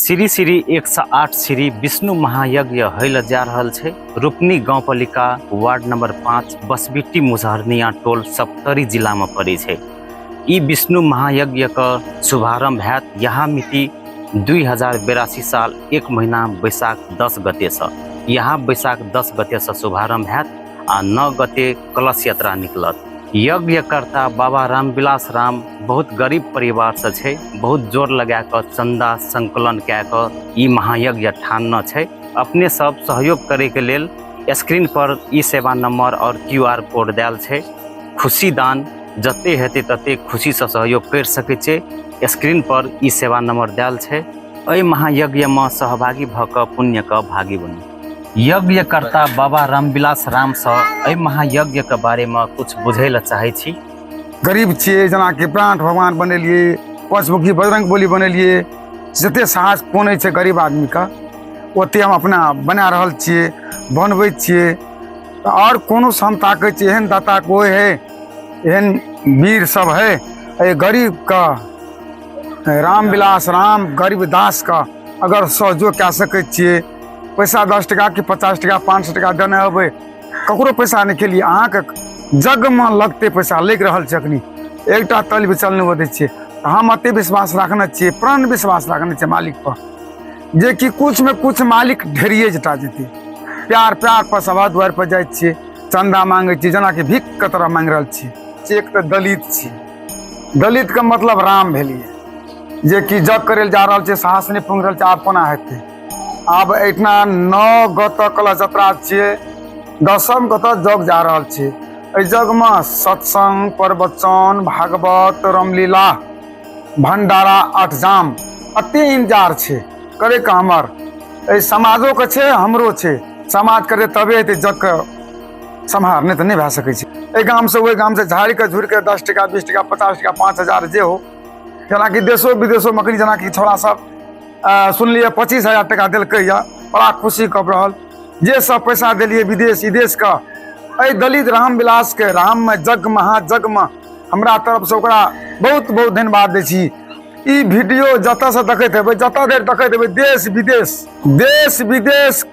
श्री श्री 108 श्री विष्णु महायज्ञ होइ लए जा रहल छै रूपनी गाँवपालिका वार्ड नंबर 5 बसबिट्टी मुसहरनिया टोल सप्तरी जिलामे पड़ै छै। ई विष्णु महायज्ञ के शुभारंभ हैत यहाँ मिति 2082 साल 1 महीना बैसाख 10 गते से। यहाँ बैसाख 10 गते से शुभारंभ हैत आ 9 गते कलश यात्रा निकलत। यज्ञकर्ता बाबा रामविलास राम बहुत गरीब परिवार से छै, बहुत जोर लगा कऽ चंदा संकलन कए कऽ ई महायज्ञ ठानने छै। अपने सब सहयोग करैके लेल स्क्रीन पर ई सेवा नंबर और क्यूआर कोड देल छै। खुशी दान जते हेतै तते खुशीसँ सहयोग करि सकै छै। स्क्रीन पर ई सेवा नंबर देल छै। एहि महायज्ञमे सहभागी भऽ कऽ पुण्यके भागी बनू। यज्ञकर्ता बाबा रामविलास रामसँ एहि महायज्ञके बारेमे किछु बुझै लए चाहै छी। गरीब छियै, जेनाकि प्राण भगवान बनेलियै, पंचमुखी बजरंग बली बनेलियै, जते साहस पौनै छै गरीब आदमीके ओते हम अपना बना रहल छियै, बनबै छियै। तऽ आओर कोनो हम ताकै छियै एहन दाता कोइ है, एहन वीर सब है एहि गरीबके, रामविलास राम गरीब दासके अगर सहयोग कए सकै छियै, पैसा 10 टका कि 50 टका 500 टका देने हेबै, ककरो पैसा नहि खेलियै, अहाँके जगमे लगतै पैसा लागि रहल छै अखनी, एकटा तल बिचल नहि दै छियै। तऽ हम एते विश्वास राखने छियै, प्राण विश्वास राखने छियै मालिकपर, जेकि किछुमे किछु मालिक ढेरिए जटा जेतै। प्यार प्यार पर सभा दुआरि पर जाइ छियै, चन्दा मांगै छियै, जेनाकि भीखके तरह मांगि रहल छी। एक तऽ दलित छी, दलितके मतलब राम भेलियै, जेकि जग करै लए जा रहल छै, साहस नहि पुंग रहल छै। आब कोना हेतै? आब एहिठिना 9 गत कलश यात्रा छियै, 10 गत जग जा रहल छै। एहि जगमे सत्संग, प्रवचन, भागवत, रामलीला, भंडारा, अठजाम, अते इंतजार छै करैके हमर। एहि समाजोके छै, हमरो छै। समाज करतै तबे हेतै जगके सम्हार, नहि तऽ नहि भए सकै छै। एहि गामसँ ओहि गामसँ झाड़ि कऽ झुड़ि कऽ 10 टका 20 टका 50 टका 5000 जे हो, जेनाकि देशो विदेशोमे अखन जेनाकि छोड़ा सब सुनलियै 25,000 टका देलकै यऽ, बड़ा खुशी कब रहल। जे सब पैसा देलियै विदेश विदेशके, एहि दलित रामविलासके राममे जग महाजगमे हमरा तरफसँ ओकरा बहुत बहुत धन्यवाद दै छी। ई वीडियो जतऽसँ देखैत हेबै, जतऽ धरि देखैत हेबै, देश विदेश, देश विदेश,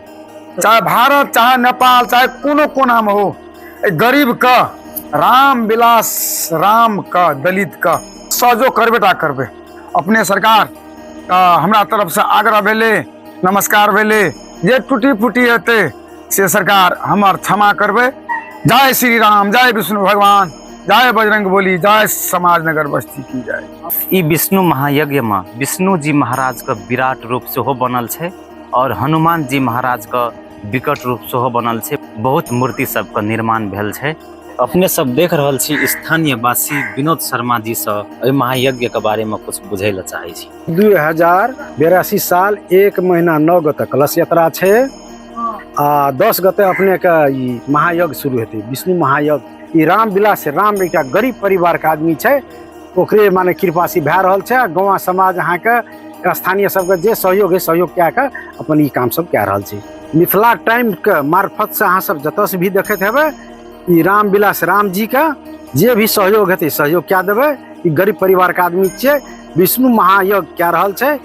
चाहे भारत चाहे नेपाल चाहे कोनो कोनामे हो, एहि गरीबके रामविलास रामके दलितके सहयोग करबे टा करबै। अपने सरकार हमरा तरफसँ आग्रह भेलै, नमस्कार भेलै, जे टूटी फूटी हेतै से सरकार हमर क्षमा करबै। जय श्री राम, जय विष्णु भगवान, जय बजरंग बोली, जय समाज नगर बस्ती की जय। ई विष्णु महायज्ञ में विष्णु जी महाराज के विराट रूप सेहो बनल छै और हनुमान जी महाराज के विकट रूप सेहो बनल छै। बहुत मूर्ति सबके निर्माण भेल छै। अपने सब देख रहल छी स्थानीय वासी विनोद शर्मा जी से एहि महायज्ञ के बारे में कुछ बुझै लए चाहै छी। 2082 साल 1 महीना 9 गते कलश यात्रा छै आ 10 गते अपने के ई महायज्ञ शुरू हेतै, विष्णु महायज्ञ। ई रामविलास राम एकटा गरीब परिवार के आदमी छै, ओकरे माने कृपा से भए रहल छै। आ गाँव समाज अहाँके स्थानीय सबके जे सहयोग है सहयोग कए कऽ अपन ई काम सब कए रहल छै। मिथिला टाइम के मार्फत से अहाँ सब जतऽ से भी देखैत हेबै, ई रामविलास राम जी के जे भी सहयोग हेतै सहयोग कए देबै। ई गरीब परिवार के आदमी छियै, विष्णु महायज्ञ कए रहल छै।